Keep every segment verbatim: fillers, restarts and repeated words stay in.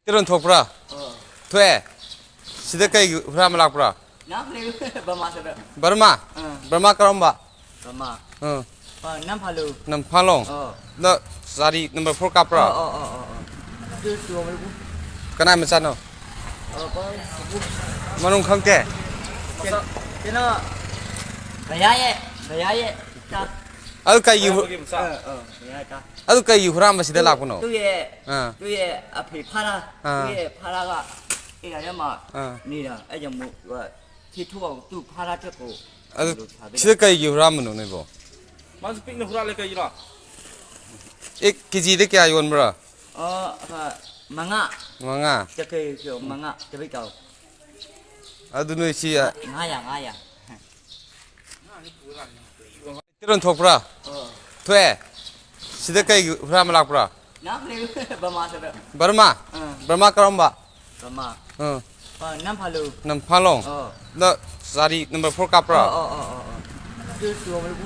ꯃꯩꯇꯩꯂꯣꯟ ꯊꯣꯛꯄ꯭ꯔꯥ? ꯑꯣ꯫ ꯊꯣꯛꯑꯦ꯫ ꯁꯤꯗ ꯀꯩꯒꯤ ꯍꯨꯔꯥꯟꯕ ꯂꯥꯛꯄ꯭ꯔꯥ? ꯅꯥ ꯂꯩ, ꯕꯔꯃꯥ ꯁꯗ꯫ ꯕꯔꯃꯥ? ꯑꯥ꯫ ꯕꯔꯃꯥ ꯀꯔꯝꯕ? ꯕꯔꯃꯥ꯫ ꯑꯥ꯫ ꯑꯥ, ꯅꯝꯐꯥꯂꯨ꯫ ꯅꯝꯐꯥꯂꯣꯡ? ꯑꯥ꯫ ꯅ ꯆꯥꯔꯤ number four ꯀꯥꯞꯄ꯭ꯔꯣ? ꯑꯥ, ꯑꯥ, ꯑꯥ, ꯑꯥ, ꯑꯥ꯫ ꯑꯗꯨ ꯇꯨ ꯑꯃ ꯂꯧꯕ꯫ ꯀꯅꯥꯏ ꯃꯆꯥꯅꯣ? ꯑꯥ, ꯄꯥ-, ꯄꯨꯄꯨ꯫ ꯃꯅꯨꯡ ꯈꯪꯗꯦ? ꯀꯩ-, ꯀꯩꯅꯣ, ꯚꯩꯌꯥ ꯌꯦ, ꯚꯩꯌꯥ ꯌꯦ, ꯇꯥ꯫ ꯑꯗꯨ ꯀꯩꯒꯤ ꯍꯨ-, ꯃꯌꯥꯝꯕꯒꯤ ꯃꯆꯥ꯫ ꯑꯥ, ꯑꯥ, ꯚꯩꯌꯥ ꯇꯥ꯫ ꯑꯗꯨ ꯀꯩꯒꯤ ꯍꯨꯔꯥꯟꯕ ꯁꯤꯗ ꯂꯥꯛꯄꯅꯣ? ꯇꯨ ꯌꯦ, ꯑꯥ꯫ ꯇꯨ ꯌꯦ, ꯑꯐꯤ ꯐꯥꯔꯥ, ꯑꯥ꯫ ꯇꯨ ꯌꯦ, ꯐꯥꯔꯥꯒ, ꯑꯦ, ꯌꯥ, ꯌꯥ, ꯃꯥ, ꯑꯥ꯫ ꯅꯤꯔꯥ, ꯑꯩ ꯌꯥꯝ ꯃꯨ-, ꯋꯥ, ꯊꯤ ꯊꯨ ꯇꯨ ꯐꯥꯔꯥ ꯆꯠꯀꯣ꯫ ꯑꯗꯨ ꯁꯤꯗ ꯀꯩꯒꯤ ꯍꯨꯔꯥꯟꯕꯅꯣ ꯅꯣꯏꯕꯣ? ꯃꯥꯁꯨ ꯄꯤꯛꯅ ꯍꯨꯔꯥꯜꯂꯦ ꯀꯩꯒꯤꯅꯣ? ꯑꯦ, ꯀꯦꯖꯤꯗ ꯀꯌꯥ ꯌꯣꯟꯕ꯭ꯔꯥ? ꯑꯣ, ꯑ, ꯃꯉꯥ꯫ ꯃꯉꯥ? ꯆꯀꯩ ꯀꯤꯂꯣ ꯃꯉꯥ, ꯆꯀꯩ ꯇꯥꯎ꯫ ꯑꯗꯨ ꯅꯣꯏ ꯁꯤ, ꯑ, ꯉꯥ ꯌꯥ, ꯉꯥ ꯌꯥ꯫ ꯃꯩꯇꯩꯂꯣꯟ ꯊꯣꯛꯄ꯭ꯔꯥ? ꯑꯣ꯫ ꯊꯣꯛꯑꯦ? ꯁꯤꯗ ꯀꯩꯒꯤ ꯍꯨꯔꯥꯟꯕ ꯂꯥꯛꯄ꯭ꯔꯥ? ꯅꯥ ꯂꯩ, ꯕꯔꯃꯥ ꯁꯗ꯫ ꯕꯔꯃꯥ? ꯑꯥ꯫ ꯕꯔꯃꯥ ꯀꯔꯝꯕ? ꯕꯔꯃꯥ꯫ ꯑꯥ꯫ ꯑꯥ, ꯅꯝꯐꯥꯂꯨ꯫ ꯅꯝꯐꯥꯂꯣꯡ? ꯑꯥ꯫ ꯅ ꯆꯥꯔꯤ number four ꯀꯥꯞꯄ꯭ꯔꯣ? ꯑꯥ, ꯑꯥ, ꯑꯥ, ꯑꯥ, ꯑꯥ꯫ ꯑꯗꯨ ꯇꯨ ꯑꯃ ꯂꯧꯕ꯫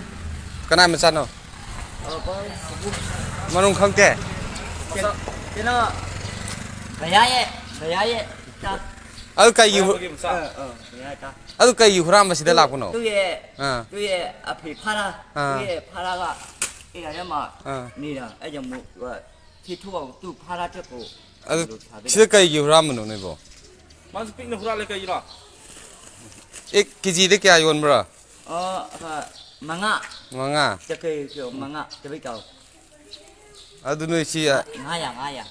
ꯀꯅꯥꯏ ꯃꯆꯥꯅꯣ? ꯑꯥ, ꯄꯥ-, ꯄꯨꯄꯨ꯫ ꯃꯅꯨꯡ ꯈꯪꯗꯦ? ꯀꯩ-, ꯀꯩꯅꯣ, ꯚꯩꯌꯥ ꯌꯦ, ꯚꯩꯌꯥ ꯌꯦ, ꯇꯥ꯫ ꯑꯗꯨ ꯀꯩꯒꯤ ꯍꯨ-, ꯃꯌꯥꯝꯕꯒꯤ ꯃꯆꯥ꯫ ꯑꯥ, ꯑꯥ, ꯚꯩꯌꯥ ꯇꯥ꯫ ꯑꯗꯨ ꯀꯩꯒꯤ ꯍꯨꯔꯥꯟꯕ ꯁꯤꯗ ꯇꯨ, ꯂꯥꯛꯄꯅꯣ? ꯇꯨ ꯌꯦ, ꯑꯥ꯫ ꯇꯨ ꯌꯦ, ꯑꯐꯤ ꯐꯥꯔꯥ, ꯑꯥ꯫ ꯇꯨ ꯌꯦ, ꯐꯥꯔꯥꯒ, ꯑꯦ, ꯌꯥ, ꯌꯥ, ꯃꯥ, ꯑꯥ꯫ ꯅꯤꯔꯥ, ꯑꯩ ꯌꯥꯝ ꯃꯨ-, ꯋꯥ, ꯊꯤ ꯊꯨ ꯇꯨ ꯐꯥꯔꯥ ꯆꯠꯀꯣ꯫ ꯑꯗꯨ ꯁꯤꯗ ꯀꯩꯒꯤ ꯍꯨꯔꯥꯟꯕꯅꯣ ꯅꯣꯏꯕꯣ? ꯃꯥꯁꯨ ꯄꯤꯛꯅ ꯍꯨꯔꯥꯜꯂꯦ ꯀꯩꯒꯤꯅꯣ? ꯑꯦ, ꯀꯦꯖꯤꯗ ꯀꯌꯥ ꯌꯣꯟꯕ꯭ꯔꯥ? ꯑꯣ, ꯑ, ꯃꯉꯥ꯫ ꯃꯉꯥ? ꯆꯀꯩ ꯀꯤꯂꯣ ꯃꯉꯥ, ꯆꯀꯩ ꯇꯥꯎ꯫ ꯑꯗꯨ ꯅꯣꯏ ꯁꯤ, ꯑ, ꯉꯥ ꯌꯥ, ꯉꯥ ꯌꯥ꯫